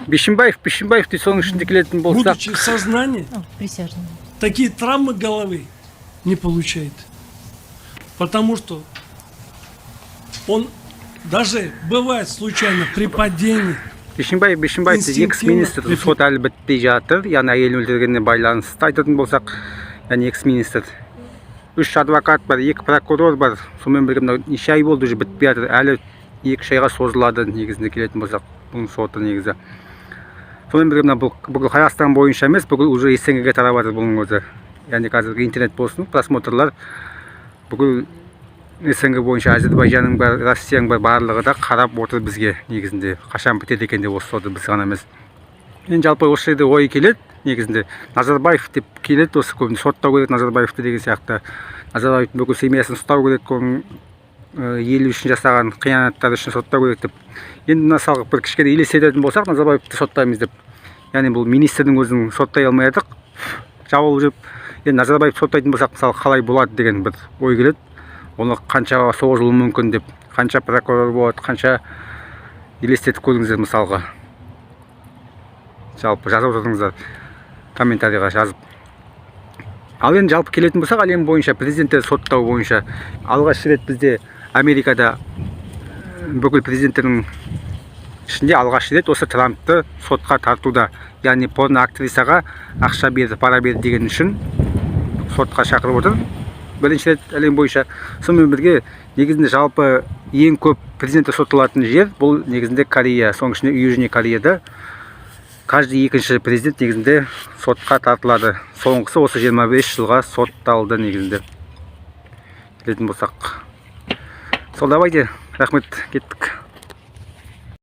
Бишімбаев, Бишімбаев дейді. Соның ішінде келетін болсақ, Будучи в сознании, Ну, присяжный. Такие травмы головы не получает. Потому что он даже бывает случайно при падении Бишімбаев, Бишімбаев дейді, экс министр, сот әлі бітпей жатыр, яғни әйелін өлтіргеніне байланысты айтатын болсақ, яғни экс министр, үш адвокат бар, екі прокурор бар. Сонымен бірге мынау неше ай болды, уже бітпей жатыр, әлі 2-3 айға созылады негізінде келетін болсақ бұның соты негізі. Сонымен бірге мына бұл бүкіл Қазақстан бойынша емес, бүкіл уже СНГ ге тарап жатыр бұның өзі. Яғни қазіргі интернет болсын, просмотрлар бүкіл СНГ бойынша, Әзірбайжанның бар, Россияның бар, барлығы да қарап отыр бізге негізінде, қашан бітеді екен деп осы соты. Біз ғана емес. Енді жалпы осы жерде ой келеді негізінде, Назарбаев деп келеді осы көбіне, соттау керек Назарбаевты деген сияқты, Назарбаевтың бүкіл семьясын ұстау керек, оның ел үшін жасаған қиянаттары үшін соттау керек деп. Енді мысалға бір кішкене елестететін болсақ, Назарбаевты соттаймыз деп, яғни бұл министрдің өзін соттай алмай жатық, жабылып жүріп, енді Назарбаевты соттайтын болсақ, мысалы, қалай болады деген бір ой келеді. Оны қанша созылуы мүмкін деп, қанша прокурор болады, қанша, елестетіп көріңіздер. Мысалға, жалпы жазып отырыңыздар комментарийға жазып. Ал енді жалпы келетін болсақ, әлем бойынша президенттер соттау бойынша алғаш рет бізде Америкада бүкіл президенттердің ішінде алғаш рет осы Трампты сотқа тартуда, яғни порно актрисаға ақша берді, пара берді деген үшін сотқа шақырып отыр бірінші рет әлем бойынша. Сонымен бірге негізінде жалпы ең көп президенттер сотталатын жер бұл негізінде Корея, соның ішінде Южный Кореяда каждый екінші президент негізінде сотқа тартылады. Соңғысы осы 25 жылға сотталды негізінде келетін болсақ. Сол, давайте, рахмет, кеттік.